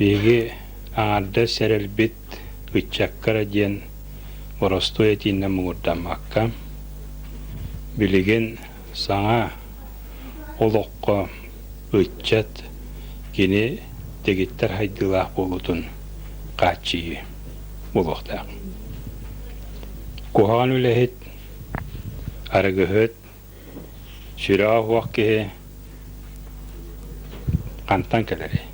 Биһиги аҥардас эрэлбит ыччакка эрэ диэн боростуой этиинэн муҥурдаммакка, билигин саҥа олоххо ыччат кини дэгиттэр хайдыылаах буолуутун хааччыйыы буолуохтаах. Куһаҕан үлэһит, арыгыһыт, Сүрэҕэ суох киһи хантан кэлэрий?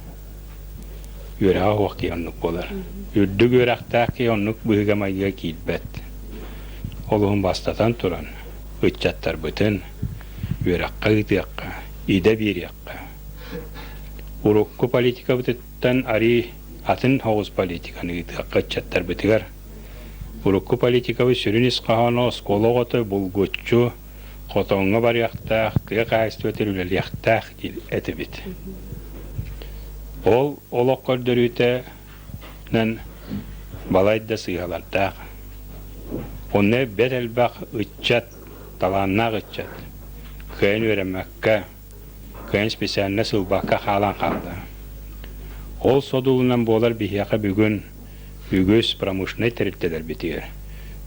Үөрэҕэ суох киһи оннук буолар. Үрдүк үөрэхтээх киһи оннук быһыыга-майгыга киирбэт. Ол иһин бастатан туран, ыччаттарбытын үөрэххэ ыытыахха, идэ биэриэххэ. Урукку политикабытыттан арыый атын соҕус политиканы ыытыахха ыччаттарбытыгар. Урукку политикабыт сүрүн ис хоһооно оскуола оҕото булгуччу хотоҥҥо барыахтаах, тыа хаһаайыстыбатыгар үлэлиэхтээх диир этибит. Ол олох көрдөрүүтэнэн балайда сыыһалардаах. Онно бэрт элбэх ыччат, талааннаах ыччат кыайан үөрэммэккэ, кыайан специальность ылбакка хаалан хаалла. Ол содулунан буолар биһиэхэ бүгүн үгүс промышленнай тэрилтэлэрбитигэр,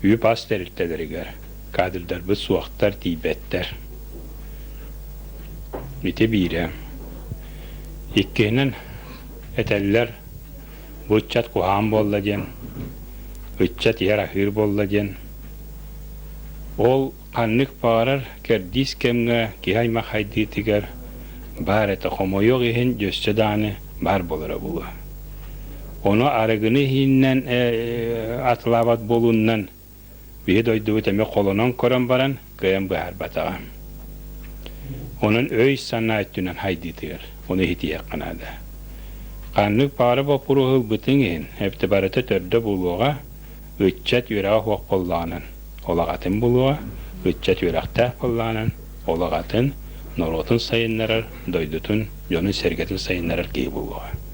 үп-ас тэрилтэлэригэр кадрдарбыт суохтар, тиийбэттэр. Ити биирэ. Иккиһинэн, этэллэр, бу ыччат куһаҕан буолла диэн, ыччат иһэр-аһыыр буолла диэн. Ол Ханнык баҕарар кэрдиис кэмҥэ киһи аймах хайдыытыгар баар этэ хомойуох иһин дьөссө даҕаны баар буолара буолуо. Ону арыгыны иһииннэн атылаабат буолууннан биһи дойдубут эмиэ холонон көрөн баран кыайан быһаарбатаҕа. Онон өй-санаа өттүнэн хайдыытыгар ону иһитиэххэ наада. Ханнык баҕара боппуруоһу ылбытыҥ иһин эбэтэ барыта төрдө буолуоҕа, ыччат үөрэҕэ суох буоллаҕынан олох атын буолуоҕа, ыччат үөрэхтээх буоллаҕынан олох атын, норуотун сайыннарар, дойдутун, дьонун-сэргэтин сайыннарар киһи буолуоҕа.